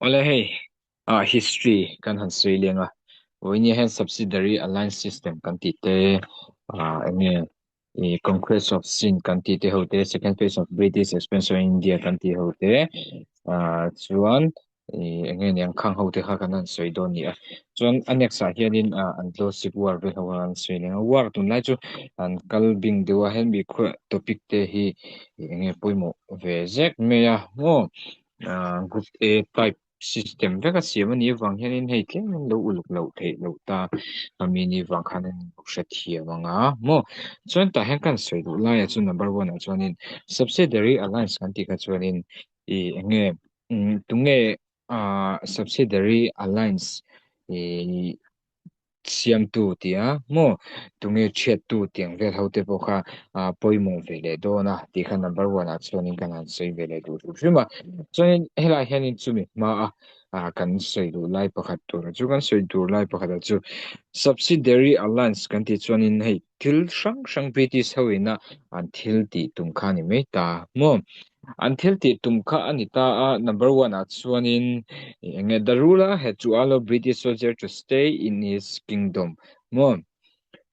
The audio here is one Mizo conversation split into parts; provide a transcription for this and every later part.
Awle hei, ah history kan han sawi leng a, vawiin hian subsidiary alliance system kan tih te, ah eng nge ih conquest of Sind kan tih te ho te, second phase of British expansion in India kan tih ho te, ah chuan ih eng nge niang khang ho te kha kan han sawi dawn a ni a. Chuan a next ah hianin ah Anglo-Sikh war vel ho kha kan sawi leng a, war tunlai chu an kal bing deuh a, hemi topic te hi eng nge pawimawh ve zek mai a maw. Ah group A type system vek a siam a nih avang hianin hei tlem in lo uluk loh theih loh ta ami ni vang khan an hrethiam ang a maw chuan tah hian kan sawi duh laiah chuan number one ah chuanin subsidiary alliance kan tih kha chuanin ih eng nge tunge ah subsidiary alliance ih siamtu tih a maw tunge chhiattu tiang vel ho te pawh kha ah pawimawh ve leh dawn a tih kha number one ah chuanin kan han sawi ve leh duh hrim hrim a chuanin helaiah hianin chumi hma a ah kan sawi duh lai pakhat tur chu kan sawi tur lai pakhat ah chu subsidiary alliance kan tih chuanin hei thil hrang hrang British ho ina an thil tih tum kha a ni mai ta maw. An thil tih tum kha a ni ta a, number one ah chuanin eng nge the ruler had to allow British soldier to stay in his kingdom maw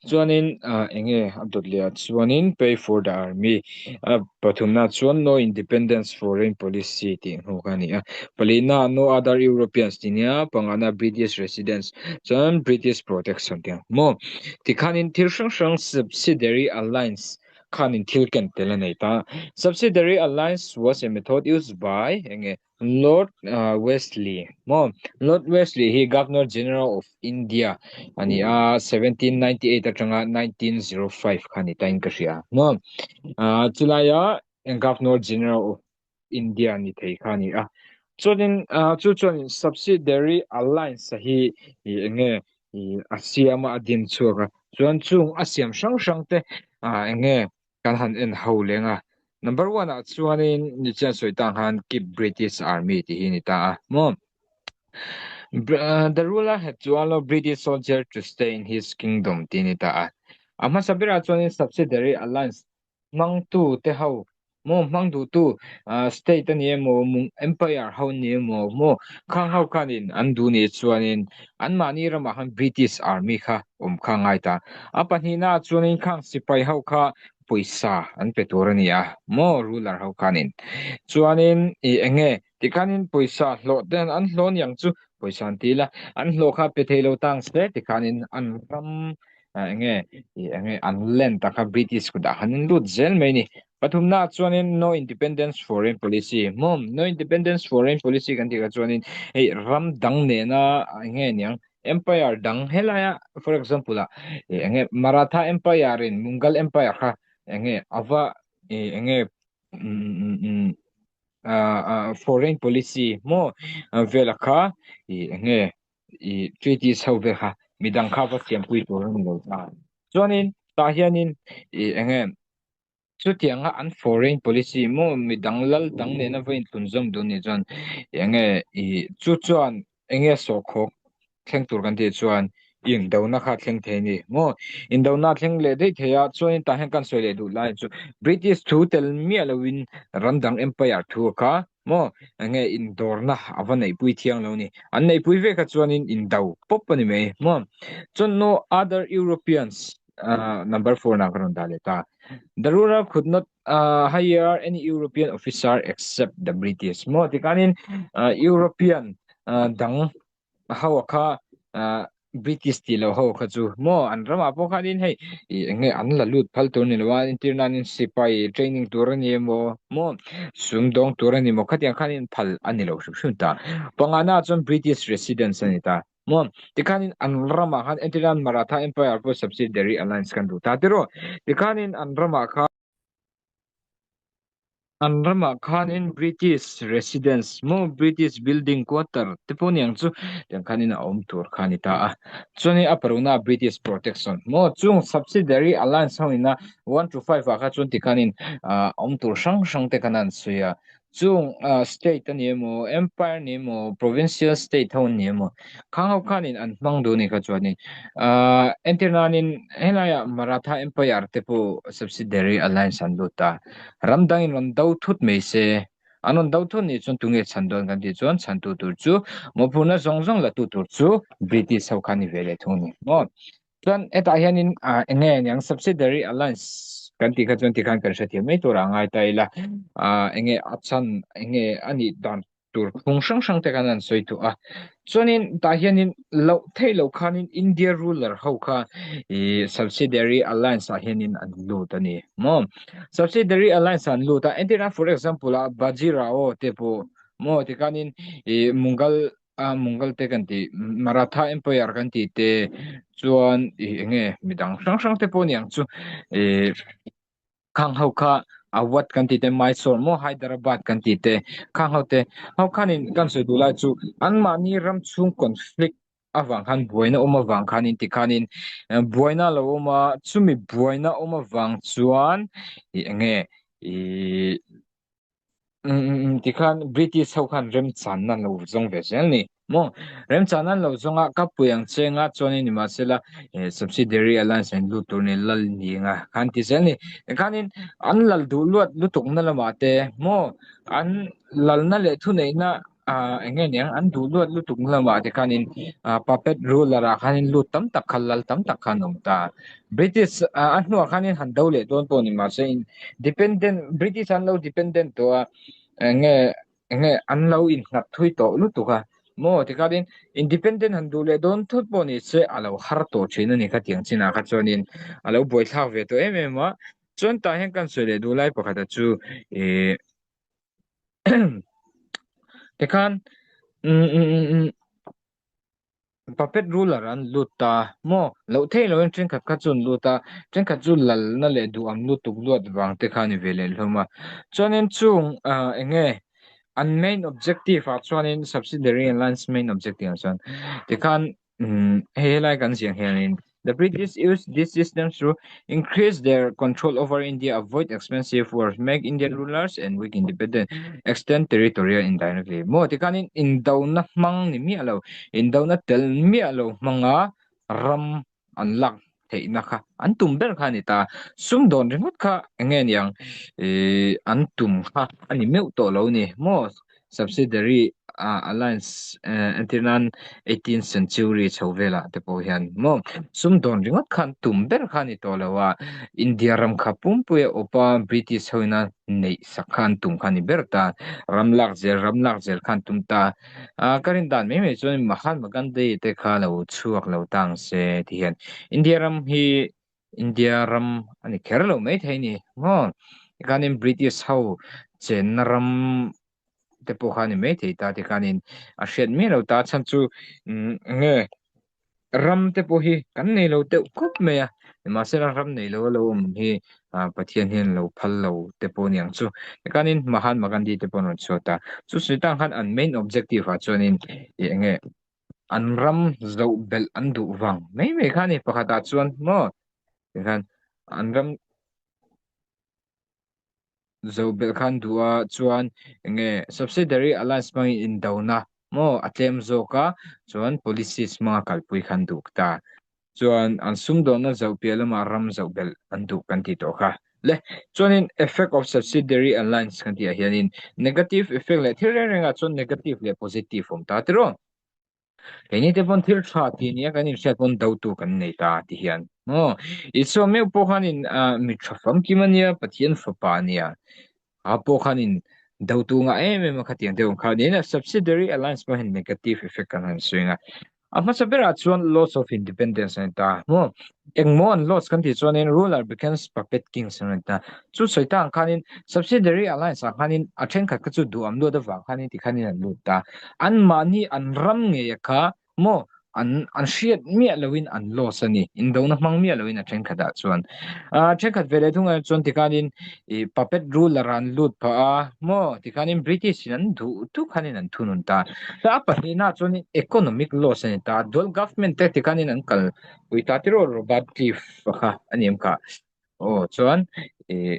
chuanin ah eng nge a dawt leh ah chuanin pay for the army a pathumna chuan no independence foreign policy tih hnu kha a ni a, palihna no other Europeans tih nia pangana British residence chuan British protection tih ang maw tikhanin thil hrang hrang subsidiary alliance khanin thil ken tel a nei ta. Subsidiary alliance was a method used by eng nge Lord Wellesley maw? Lord Wellesley hi Governor General of India a ni a, 1798 atanga 1905 kha ni tain ka hria maw? Chulaia Governor General of India ni thei kha a ni a. Chuanin chu chuan subsidiary alliance hi eng nge a siam a, a din chhuak a. Chuan chung a siam hrang hrang te eng nge kan han en ho leng a. Number one ah chuanin nichian sawi tang khan keep British Army tih hi a ni ta a maw. The ruler had to allow British soldier to stay in his kingdom tih a ni ta a. A hmasa berah chuanin subsidiary alliance hmangtu te ho maw hmang duhtu state a ni emaw empire ho a ni emaw maw khang ho khanin an duh nih chuanin anmahni ramah khan British army kha awm kha a ngai ta. A pahnihnaah chuanin khang sipai ho kha pawisa an pe tur a ni a maw ruler ho khanin. Chuanin ih eng nge tikhanin pawisa hlawh ten an hlawh aniang chu pawisa an ti ila an hlawh kha pe thei lo tang se tikhanin an ram eng nge ih eng nge an land tak kha British kutah khan an lut zel mai a ni. Pathumna ah chuanin no independence foreign policy maw no independence foreign policy kan tih kha chuanin hei ram dang nena eng nge niang empire dang helaia for example ah ih eng nge Maratha empire in Mughal empire kha eng nge ava ih eng nge umm foreign policy maw vela kha ih eng nge ih treaties ho ve kha midang kha va siampui tur a ni lo ta. Chuanin tah hianin ih eng nge chutianga an foreign policy maw midang lal dang nena va inthlunzawm duh nih chuan eng nge ih chu chuan eng nge sawhkhawk thleng tur kan tih chuan indona kha thleng thei a ni maw indona thleng leh daih thei a chuanin tah hian kan sawi leh duh lai chu British thu tel miah loin ram dang empire thu kha Maw? Enge indawrna a va neihpui thiang lo ni. An neihpui vek a chuanin indo pawp a ni mai. Maw? Chuan no other Europeans number 4 na ka rawn dah leh ta. The ruler could not hire any European officer except the British. Maw? Tikanin European dang ho a kha British tih loh ho kha chu maw an ramah pawh khanin hei ih eng nge an la lut phal tur a ni lo a entir nanin sipai training tur a ni emaw maw sumdawng tur a ni maw khatiang khanin phal a ni lo hrim hrim ta. Pangana ah chuan British residence a ni ta maw tikhanin an ramah khan entir nan Maratha Empire pawh subsidiary alliance kan duh ta tiraw tikhanin an ramah khan An ramah khanin British residence maw British building quarter te pawh niang chu tiang khanin a awm tur kha a ni ta a. Chuanin a paruna British protection maw chung subsidiary alliance ho ina 1 to 5 ah kha chuan tikhanin ah awm tur hrang hrang te khan an sawi a. Chung ah state a ni emaw empire ni emaw provincial state ho ni emaw khang ho khanin an hmang duh a ni kha chuanin ah entirnanin helaiah Maratha empire te pawh subsidiary alliance an lut a. Ram dangin rawn do thut mai se. An rawn do thun nih chuan tunge chhan dawn kan tih chuan chhantu tur chu mawhphurhna zawng zawng la tu tur chu British ho kha ni ve leh thung a ni maw. Chuan hetah hianin ah eng nge niang subsidiary alliance kan tih kha chuan tikhan kan hrethiam mai tur ah ngai ta ila ah eng nge a chhan eng nge a nih dan tur phung hrang hrang te khan an sawi tawh a. Chuanin tah hianin loh theih loh khanin India ruler ho kha ih subsidiary alliance ah hianin an lut a ni maw. Subsidiary alliance ah an lut a entirna for example ah Bajirao te pawh maw tikhanin ih Mughal a Mughal te kan tih Maratha Empire kan tih te chuan ih enge midang hrang hrang te pawh aniang chu ih. Khang ho kha Awadh kan tih te, Mysore maw Hyderabad kan tih te, khang ho te ho khanin kan sawi duh lai chu anmahni ram chhung conflict avang khan buaina awm avang khanin tikhanin buaina a lo awm a, chumi buaina awm avang chuan ih eng nge ih. Tikhan British ho khan remchanna an lo zawng ve zel ni maw? Remchanna an lo zawng a, ka pui ang che nga chuanin nimahsela subsidiary alliance an lut tur ni lal ni nga khan ti zel ni. Tikhanin an lal duh luat lutukna lamah te maw an lalna leh thuneihna eng nge niang an duh luat lutukna lamah te khanin puppet ruler ah khanin lut tam tak kha lal tam tak kha an awm ta. British a hnuah khanin han do leh dawn pawh ni mahse Dependent British an lo dependent tawh a eng nge eng nge an lo innghat thui tawh lutuk a maw tikhanin independent han duh leh dawn thut pawh ni se a lo har tawh thin a ni khatiang chinah kha chuanin a lo buaithlak ve tawh em em a chuan tah hian kan sawi leh duh lai pakhat a chu ih tikhan umm umm umm umm. Puppet ruler an lut ta maw? Loh theih loin thenkhat kha chu an lut a, thenkhat chu lalna leh duham lutuk luat vang te kha a ni ve leh hlawm a. Chuanin chung eng nge an main objective ah chuanin subsidiary alliance main objective ah chuan tikhan hei helai kan ziah hianin The British used this system to increase their control over India, avoid expensive wars, make Indian rulers and weak independent, extend territorial indirectly. Maw tikhanin indona hmang ni miah lo, indona tel miah lo hmanga ram an lak theihna kha an tum ber kha a ni ta. Sumdawn ringawt kha eng nge niang ih an tum kha a ni meuh tawh lo ni maw? Subsidiary Alliance entir nan eighteenth century chho velah te pawh hian maw sumdawn ringawt khan tum ber kha a ni tawh lo a, India ram kha pumpuia awpa British ho ina neih sak kha an tum kha a ni ber ta, ram lak zel ram lak zel kha an tum ta. Ka rin dan mai mai chuan Mahatma Gandhi te kha lo chhuak lo ta ang se ti hian India ram hi India ram a ni kher lo mai thei ni maw tikhanin British ho chenna ram te pawh kha a ni mai thei ta tikhanin a hriat miah lo ta chhan chu nge ram te pawh hi kan nei lo deuh khawp mai a nimahsela ram nei lo a lo awm hi Pathian hian lo phal lo te pawh a ni ang chu tikhanin Mahatma Gandhi te pawh an rawn chhuat a chu sawi tang khan an main objective ah chuanin ih eng nge an ram zoh belh an duh vang mai mai kha a ni pakhatah chuan maw tikhan an ram zoh belh kha an duh a chuan eng nge subsidiary alliance hmangin indona maw a tlem zawk a chuan policies hmanga kalpui kha an duh ta. Chuan an sumdawnna zoh piah lamah ram zoh belh an duh kan tih tawh kha. Le, chuanin effect of subsidiary alliance kan tihah hianin negative effect leh thil reng rengah chuan negative leh positive awm ta tiraw? Keini te pawn thil tha tih nia kan inhriat pawn dotu kan nei ta ti hian maw? Isua meuh pawh khanin mi tha famkim a nia, Pathian fapa a nia. A pawh khanin dotu ngah em em a khatiang deuh ang kha niin a subsidiary alliance pawh hian negative effect kan han sawi ang a. A hmasa berah chuan loss of independence a ni ta maw? Engmaw an loss kan tih chuanin ruler becomes puppet kings a ni ta. Chu sawi ta ang khanin subsidiary alliance ah khanin a thenkhat kha chu duham luat avang khanin tikhanin an lut ta. Anmahni an ram ngei a kha Maw? An an hriat miah loin an loss a ni. Indona hmang miah loin a thenkhatah chuan. Ah thenkhat ve leh thungah chuan tikhanin ih puppet ruler an lut phah a, maw? Tikhanin British in an duh duh khanin an thunun ta. A pahnihna chuanin economic loss a ni ta. Dual government te tikhanin an kal pui ta tiraw Robert Cliff a kha a ni em kha. Aw chuan ih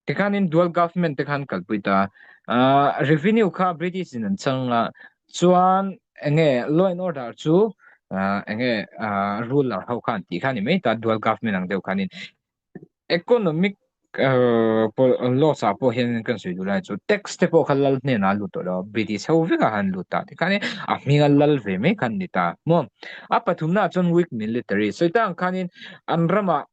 Tikhanin dual government te khan kalpui ta. Uh, revenue kha British in an chang a, chuan enge law and order chu uh, enge uh, ruler ho khan ti khan ni mai ta dual government ang deuh khanin economic Laws ah pawh hian kan sawi duh lai chu tax te pawh kha lal hnenah a lut tawh lo a, British ho vekah khan lut ta tikhan a hminga lal ve mai khan ni ta maw. A pathumnaah chuan weak military sawi ta ang khanin an ramah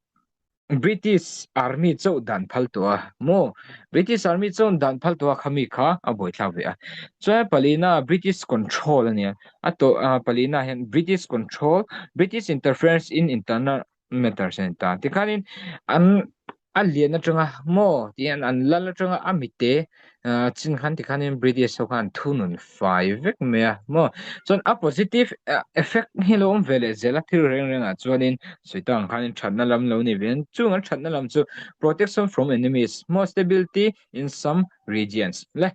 British army chauh dan phal tawh a maw, British army chuan dan phal tawh a khami kha a buaithlak ve a. Chuan palina British control a nia, a tawh palina hian British control, British interference in internal matters a ni ta. Tikhanin an a lian atanga maw tihian an lal atanga a mite chin khan tikhanin British ho khan thunun fai vek mai a maw. Chuan a positive effect hi lo awm ve leh zel a thil reng rengah chuanin sawi tak ang khanin thatna lam lo ni ve in chung an thatna lam chu protection from enemies maw stability in some regions le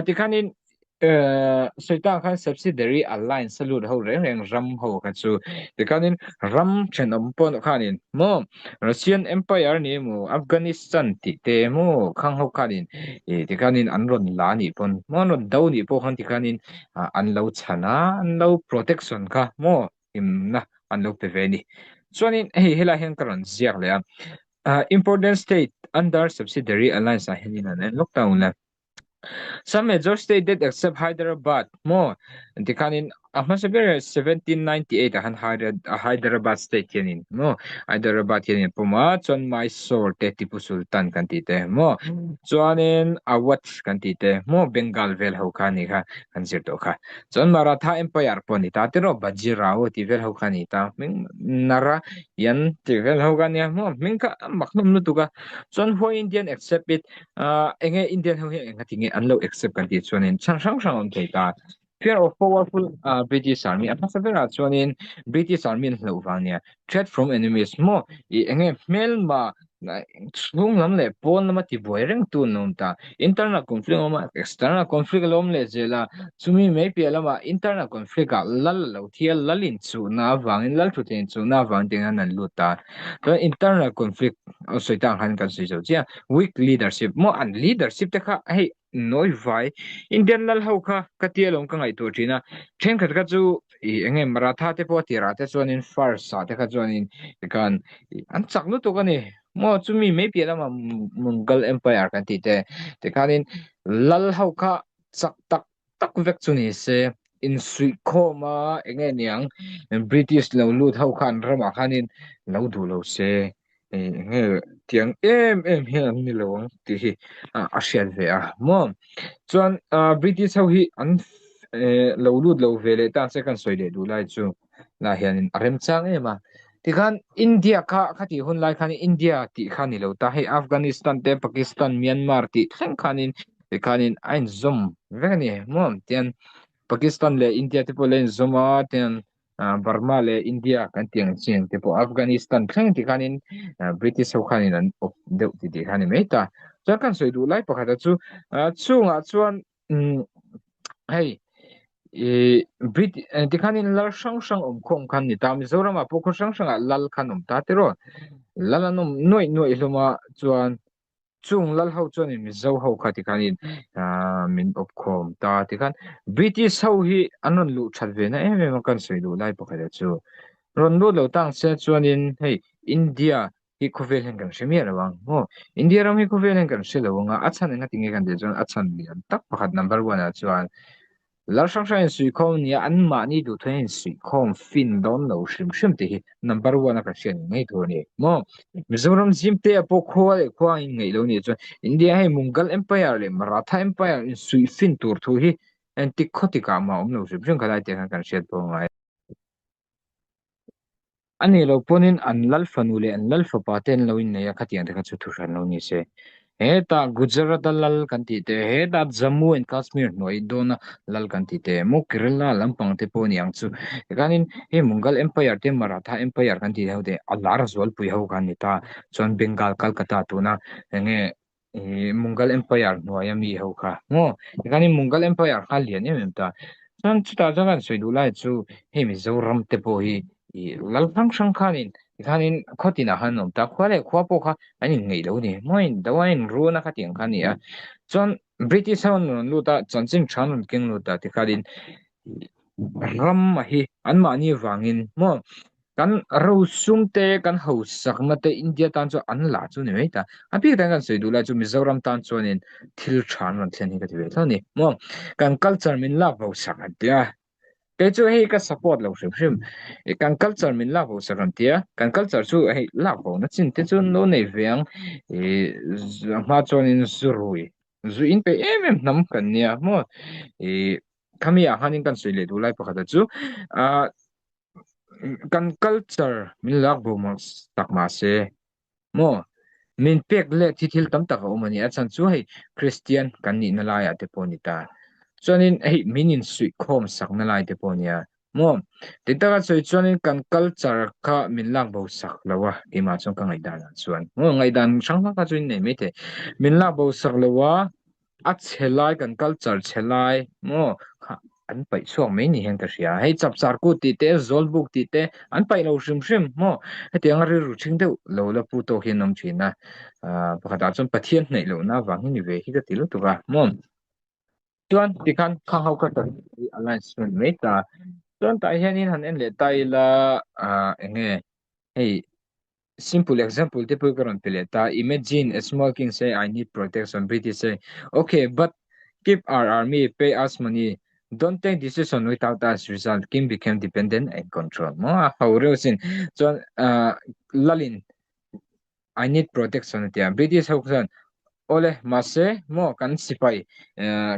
tikhanin Sawitak khan subsidiary alliance a lut ho reng reng ram ho kha chu tikhanin ram thenawm pawh khanin maw Russian Empire ni emaw Afghanistan tih te emaw khang ho khanin ih tikhanin an rawn la anih pawn maw an rawn do anih pawh khan tikhanin an lo chhan a an lo protection kha maw himna an lo pe ve a ni. Chuanin hei helai hian ka rawn ziak leh a important state under subsidiary alliance ah hianin an en lawk ta ang le. Some major state that except Hyderabad maw tikhanin a hmasa ber 1798 ah khan Hyderabad state hianin maw Hyderabad hianin pawm a chuan Mysore te Tipu Sultan kan tih te maw chuanin Awadh kan tih te maw Bengal vel ho kha ni kha kan zir tawh kha chuan Maratha Empire pawh ni ta tiraw Bajirao tih vel ho kha ni ta hming Nara yan tih vel ho kha nia maw hming kha a mak hlawm lutuk a chuan why Indian accept it Ah, enge Indian ho hi enga tinge an lo accept kan tih chuanin chhan hrang hrang awm thei ta. Fear of powerful ah, British army a hmasa berah chuanin British army an hlauh vang nia. Threat from enemies maw i enge hmelma chhung lam leh pawn lama tibuai reng tu an awm ta. Internal conflict a awm a, external conflict a lo awm leh zel a. Chumi mai piah lamah internal conflict ah lal a lo thi a, lal inchuhna avangin lal thuthleng inchuhna avang te hian an lut ta. Chuan internal conflict a sawi tak ang khan kan sawi zo chiah. Weak leadership maw an leadership te kha hei nawi vai Indian lal ho kha ka tia lawm ka ngaihtuah thin a thenkhat kha chu ih eng nge Maratha te pawh a tirah te chuanin first ah te kha chuanin tikhan an chak lutuk a ni maw chumi mai piah lamah Mughal Empire kan tih te tikhanin lal ho kha chak tak tak vek chu ni se insuihkhawm a eng nge niang British lo lut ho khan ramah khanin lo duh lo se eng nge tiang em em hian an ni lo ang tih hi a hriat ve a maw chuan British ho hi an lo lut lo ve leh ta se kan sawi leh duh lai chu lah hianin a remchang em a tikhan India kha khatih hun lai khan India tih kha ni lo ta hei Afghanistan te Pakistan Myanmar tih thleng khanin tikhanin a inzawm vek a ni maw tian Pakistan leh India te pawh la inzawm a tian Burma leh India kan tih ang chiang te pawh Afghanistan thleng tikhanin British ho khanin an awp deuh ti tih kha a ni mai ta chuan kan sawi duh lai pakhat a chu chungah chuan hei ih Brit tikhanin lal hrang hrang awm khawm khan ni ta Mizoramah pawh khaw hrang hrangah lal khan awm ta tiraw lal an awm nuaih nuaih hlawm a chuan chung lal ho chuanin Mizo ho kha tikhanin ah min awp khawm ta tikhan British ho hi an rawn luh that ve na em em a kan sawi duh lai pakhat ah chu rawn lut lo tang se chuanin hei India hi khawvel hian kan hre miah lo ang maw India ram hi khawvel hian kan hre lo ang a a chhan enga tinge kan tih chuan a chhan lian tak pakhat number one ah chuan lal hrang hrang insuihkhawm nia an mahni duh thawh hian insuihkhawm fin dawn lo hrim hrim tih hi number one a kan hriat ngei ngei tur a ni maw Mizoram zim te ah pawh khua leh khua ang inngeih lo nih chuan India hei Mughal Empire leh Maratha Empire insuih fin tur thu hi engtik khaw tikah mah a awm lo hrim hrim kha lai te khan kan hriat pawh a ngai. A nih loh pawhin an lal fanu leh an lal fapa te an lo innei a, khatiang te kha chu thuhran lo ni se. Hetah Gujarat-a lal kan tih te, hetah Jammu and Kashmir hnuai dawna lal kan tih te, maw Kerala lampang te pawh a ni ang chu. Tikhanin hei Mughal Empire te Maratha Empire kan tih ho te a lar zualpui ho kha an ni ta. Chuan Bengal, Calcutta tuna enge ih Mughal Empire hnuaia mi ho kha maw tikhanin Mughal Empire kha a lian em em ta chuan chutah chuan kan sawi duh lai chu hei Mizoram te pawh hi ih lal hrang hrang khanin tikhanin khaw tinah khan an awm ta khua leh khua pawh kha an inngeih lo a ni maw in do a inrun a khatiang kha a ni a chuan British ho an rawn lut a chanchin tha an rawn keng lut a tikhanin ram a hi anmahni vangin maw. Kan rosum te, kan hausakna te India tan chuan an la chu ni mai ta. A bik tan kan sawi duh lai chu Mizoram tan chuanin thil tha an rawn thlen hi ka ti ve tho a ni. Maw kan culture min lak bo sak an ti a. Kei chu hei ka support lo hrim hrim. Kan culture min lak bo sak an ti a. Kan culture chu hei lak bo na chin te chu lo nei ve ang. I hma chuanin zu rui zu in peih em em hnam kan nia maw. I khami ah khanin kan sawi leh duh lai pakhat a chu ah Kan culture min lak bo tak mahse maw min pek let hi thil tam tak a awm a ni. A chhan chu hei Kristian kan nihna laiah te pawh a ni ta. Chuanin hei min insuihkhawm sakna lai te pawh a nia maw. Ti taka sawi chuanin kan culture kha min lak bo sak lo a keimah chuan ka ngaihdanah chuan maw ngaihdan hrang hrang kha chu in nei maithei. Min lak bo sak lo a. A chhe lai kan culture chhe lai maw kha an paih chhuak mai ni hian ka hria hei chapchar kut tih te zawlbuk tih te an paih lo hrim hrim maw hetiang a rilru ṭhing deuh lo la pu tawk hian an awm ṭhin a ah pakhatah chuan Pathian hnaih lohna avang hi ni ve hi ka ti lutuk a maw chuan tikhan khang ho kha alliance chu a ni mai ta chuan tah hianin han en leh ta ila ah eng nge hei. Simple example te pawh ka rawn pe leh ta, imagine a small king say I need protection, British say ok but keep our army, pay us money, don't take decision without us, result king became dependent and control maw a ho reuh sin chuan ah lalin I need protection a tia British ho chuan Awle, mahse maw kan sipai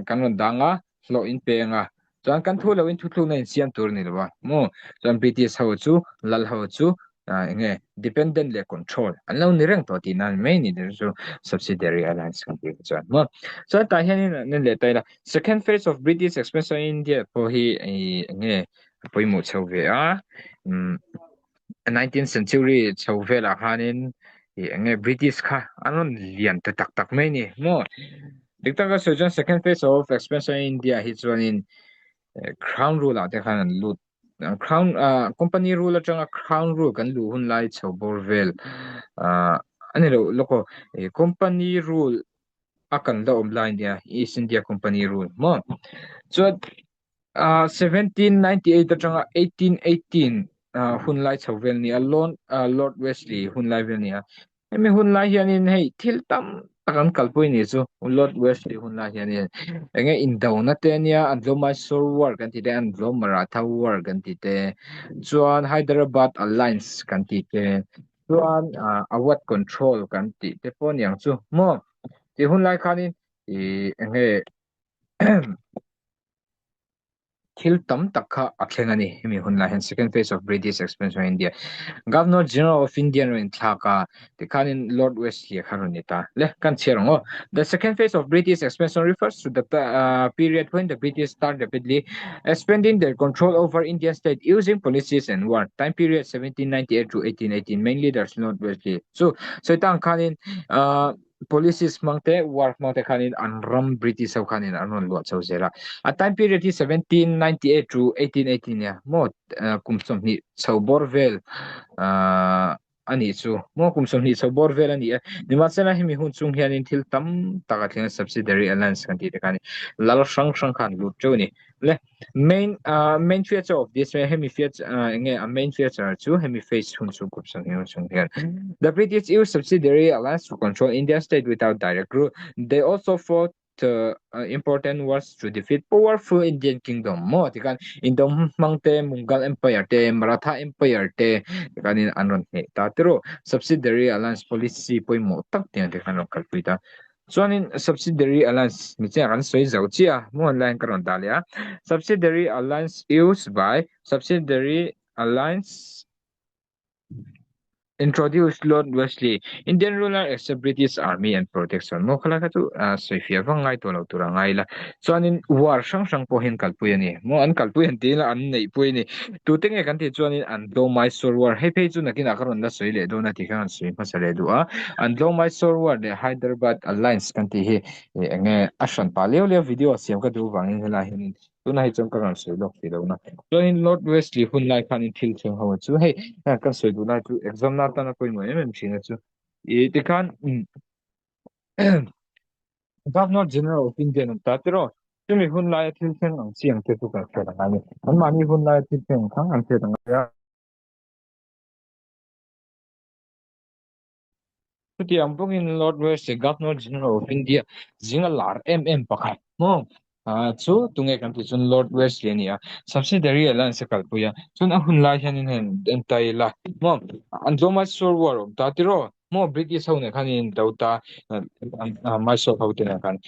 kan rawn dang a, hlawh in peng a, chuan kan thu loin thuthlukna in siam tur a ni lo a maw, chuan British ho chu lal ho chu eng nge dependent leh control an lo ni reng tawh tih nan mai ni chu chu subsidiary alliance kan tih kha chuan maw. Chuan tah hianin an en leh ta ila second phase of British expansion in India pawh hi eng nge a pawimawh chho ve a, umm. 19th century chho velah khanin ih eng nge British kha an rawn lian ta tak tak mai a ni maw dik taka sawi chuan second phase of expansion in India hi chuanin crown rule ah te khan an lut crown ah company rule atanga crown rule kan luh hun lai chho bawr vel ah a ni loh lawk aw ih company rule a kan la awm lai nia East India Company rule maw chuan. Ah 1798 atanga 1818 ah hun lai chho vel nia Lord ah Lord Wesley hun lai vel nia hemi hun lai hianin hei thil tam tak an kalpui ni chu Lord Wesley hun lai hianin enge indona te ania Anglo Mysore war kan tih te Anglo Maratha war kan tih te chuan Hyderabad alliance kan tih te chuan ah Awadh control kan tih te pawh aniang chu maw tih hun lai khanin ih enge Thil tam tak kha a thleng a ni. Hemi hun lai hian second phase of British expansion in India. Governor General of India an rawn inthlak a, tikhanin Lord Wellesley kha rawn ni ta. Le, kan chhiar ang aw. The second phase of British expansion refers to the period when the British start rapidly expanding their control over Indian state using policies and war. Time period 1798 to 1818. Main leaders Lord Wellesley. Chu, sawi tang khanin Policies hmang te, war hmang te khanin an ram British ho khanin an rawn luah chho zel a. A time period hi 1798 to 1818 nia maw kum 20 chho bawr vel a nih chu maw kum 20 chho bawr vel a ni e. Nimahsela hemi hun chung hianin thil tam tak a thleng a subsidiary alliance kan tih te khan lal hrang hrang khan lut teuh a ni. Le main uh, main feature of this hemi feature uh, enge a main feature chu hemi phase hun chu group sang hian chung hian the British used subsidiary alliance to control Indian state without direct rule. They also fought uh, important wars to defeat powerful Indian kingdom. Mo tikan Indo hmang te Mughal Empire te Maratha Empire te tikan in an ron hne ta tiro subsidiary alliance policy poimo tak tiang te kan ron kalpui ta. Chuanin subsidiary alliance ni chiah kan sawi zo chiah a, hmuh online ka rawn dah leh a. Subsidiary alliance used by subsidiary alliance introduced Lord Wellesley, Indian ruler accept British army and protection maw khalai kha chu sawi fiah vang ngai tawh lo tur a ngai ila. Chuanin war hrang hrang pawh hian kalpui a ni maw an kalpui an ti ila an neihpui a ni. Tute nge kan tih chuanin Anglo Mysore war hei phei chu nakinah ka rawn la sawi leh dawn a tih kha kan sawi hmasa leh duh a. Anglo Mysore war leh Hyderabad alliance kan tih hi ih eng nge a hran pah liau liau video siam ka duh vangin helai hianin tunah hi chuan ka rawn sawi lawk tih lohna. Chuanin Lord Wellesley hun lai khanin thil thleng ho chu hei kan sawi duh lai chu exam na atana pawimawh em em thin a chu ih tikhan umm Governor General of India an awm ta tiraw? Chumi hun laia thil thleng ang chi ang te chu kan hriat a ngai a ni. Anmahni hun laia thil thleng ang kha an hriat a ngai a. Chutiang bawkin Lord Wellesley Governor General of India zinga lar em em pakhat maw chu tunge kan tih chuan Lord Wellesley a ni a, Subsidiary Alliance a kalpui a, chuan a hun lai hianin heng en ta ila maw Anglo Mysore War a awm ta tiraw maw British ho nen khan in do ta Mysore ho te nen khan.